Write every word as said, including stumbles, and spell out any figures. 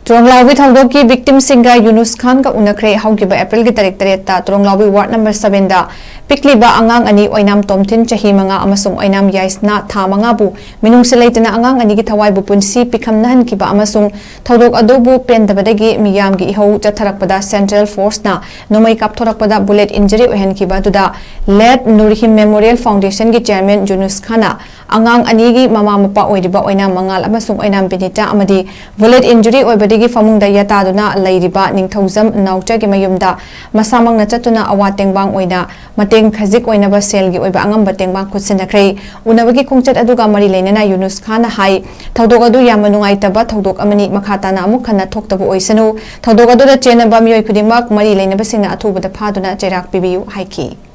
ꯇ꯭ꯔꯣꯡꯂꯥꯎꯕꯤ ꯊꯧꯗꯣꯛꯀꯤ ꯚꯤꯛꯇꯤꯝꯁꯤꯡꯒ ꯌꯨꯅꯨꯁ ꯈꯥꯟꯒ ꯎꯅꯈ꯭ꯔꯦ꯫ ꯍꯧꯈꯤꯕ ꯑꯦꯄ꯭ꯔꯤꯜꯒꯤ ꯇꯥꯔꯤꯛ ꯇꯔꯦꯠꯇ ꯇ꯭ꯔꯣꯡꯂꯥꯎꯕꯤ ꯋꯥꯔꯗ ꯅꯝꯕꯔ ꯁꯕꯦꯟꯗ ꯄꯤꯛꯂꯤꯕ ꯑꯉꯥꯡ ꯑꯅꯤ, ꯑꯣꯏꯅꯥꯝ ꯇꯣꯝꯊꯤꯟ ꯆꯍꯤ ꯃꯉꯥ ꯑꯃꯁꯨꯡ ꯑꯣꯏꯅꯥꯝ ꯌꯥꯏꯁꯅꯥ ꯊꯥ ꯃꯉꯥꯕꯨ ꯃꯤꯅꯨꯡꯁꯤ ꯂꯩꯇꯅ ꯑꯉꯥꯡ ꯑꯅꯤꯒꯤ ꯊꯋꯥꯏꯕꯨ ꯄꯨꯟꯁꯤ ꯄꯤꯈꯝꯅꯍꯟꯈꯤꯕ ꯑꯃꯁꯨꯡ ꯊꯧꯗꯣꯛ ꯑꯗꯨꯕꯨ ꯄꯦꯟꯗꯕꯗꯒꯤ ꯃꯤꯌꯥꯝꯒꯤ ꯏꯍꯧ ꯆꯠꯊꯔꯛꯄꯗ ꯁꯦꯟꯇ꯭ꯔꯦꯜ ꯐꯣꯔꯁꯅ ꯅꯣꯡꯃꯩ ꯀꯥꯞꯊꯣꯔꯛꯄꯗ ꯕꯨꯂꯦꯠ ꯏꯟꯖꯔꯤ ꯑꯣꯏꯍꯟꯈꯤꯕ ꯑꯗꯨꯗ ꯂꯦꯠ ꯅꯨꯔꯍꯤꯝ ꯃꯦꯃꯣꯔꯤꯌꯦꯜ ꯐꯥꯎꯟꯗꯦꯁꯟꯒꯤ ꯆꯦꯌꯔꯃꯦꯟ ꯌꯨꯅꯨꯁ ꯈꯥꯟꯅ ꯑꯉꯥꯡ ꯑꯅꯤꯒꯤ ꯃꯃꯥ ꯃꯄꯥ ꯑꯣꯏꯔꯤꯕ ꯑꯣꯏꯅꯥꯝ ꯃꯉꯥꯜ ꯑꯃꯁꯨꯡ ꯑꯣꯏꯅꯥꯝ ꯕꯤꯅꯤꯇꯥ ꯑꯃꯗꯤ ꯕꯨꯂꯦꯠ ꯏꯟꯖꯨꯔꯤ ꯑꯣꯏꯕꯗꯒꯤ ꯐꯃꯨꯡꯗ ꯌꯥꯇꯥꯗꯨꯅ ꯂꯩꯔꯤꯕ ꯅꯤꯡꯊꯧꯖꯝ ꯅꯥꯎꯆꯥꯒꯤ ꯃꯌꯨꯝꯗ ꯃꯁꯥꯃꯛꯅ ꯆꯠꯇꯨꯅ ꯑꯋꯥ ꯇꯦꯡꯕꯥꯡ ꯑꯣꯏꯅ ꯃꯇꯦꯡ ꯈꯖꯤꯛ ꯑꯣꯏꯅꯕ ꯁꯦꯜꯒꯤ ꯑꯣꯏꯕ ꯑꯉꯝꯕ ꯇꯦꯡꯕꯥꯡ ꯈꯨꯠꯁꯤꯟꯅꯈ꯭ꯔꯦ꯫ ꯎꯅꯕꯒꯤ ꯈꯣꯡꯆꯠ ꯑꯗꯨꯒ ꯃꯔꯤ ꯂꯩꯅꯅ ꯌꯨꯅꯨꯁ ꯈꯥꯟꯅ ꯍꯥꯏ, ꯊꯧꯗꯣꯛ ꯑꯗꯨ ꯌꯥꯝꯅ ꯅꯨꯡꯉꯥꯏꯇꯕ ꯊꯧꯗꯣꯛ ꯑꯃꯅꯤ, ꯃꯈꯥ ꯇꯥꯅ ꯑꯃꯨꯛ ꯍꯟꯅ ꯊꯣꯛꯇꯕ ꯑꯣꯏꯁꯅꯨ꯫ ꯊꯧꯗꯣꯛ ꯑꯗꯨꯗ ꯆꯦꯟꯅꯕ ꯃꯤꯑꯣꯏ ꯈꯨꯗꯤꯡꯃꯛ ꯃꯔꯤ ꯂꯩꯅꯕꯁꯤꯡꯅ ꯑꯊꯨꯕꯗ ꯐꯥꯗꯨꯅ ꯆꯩꯔꯥꯛ ꯄꯤꯕꯤꯌꯨ ꯍꯥꯏꯈꯤ꯫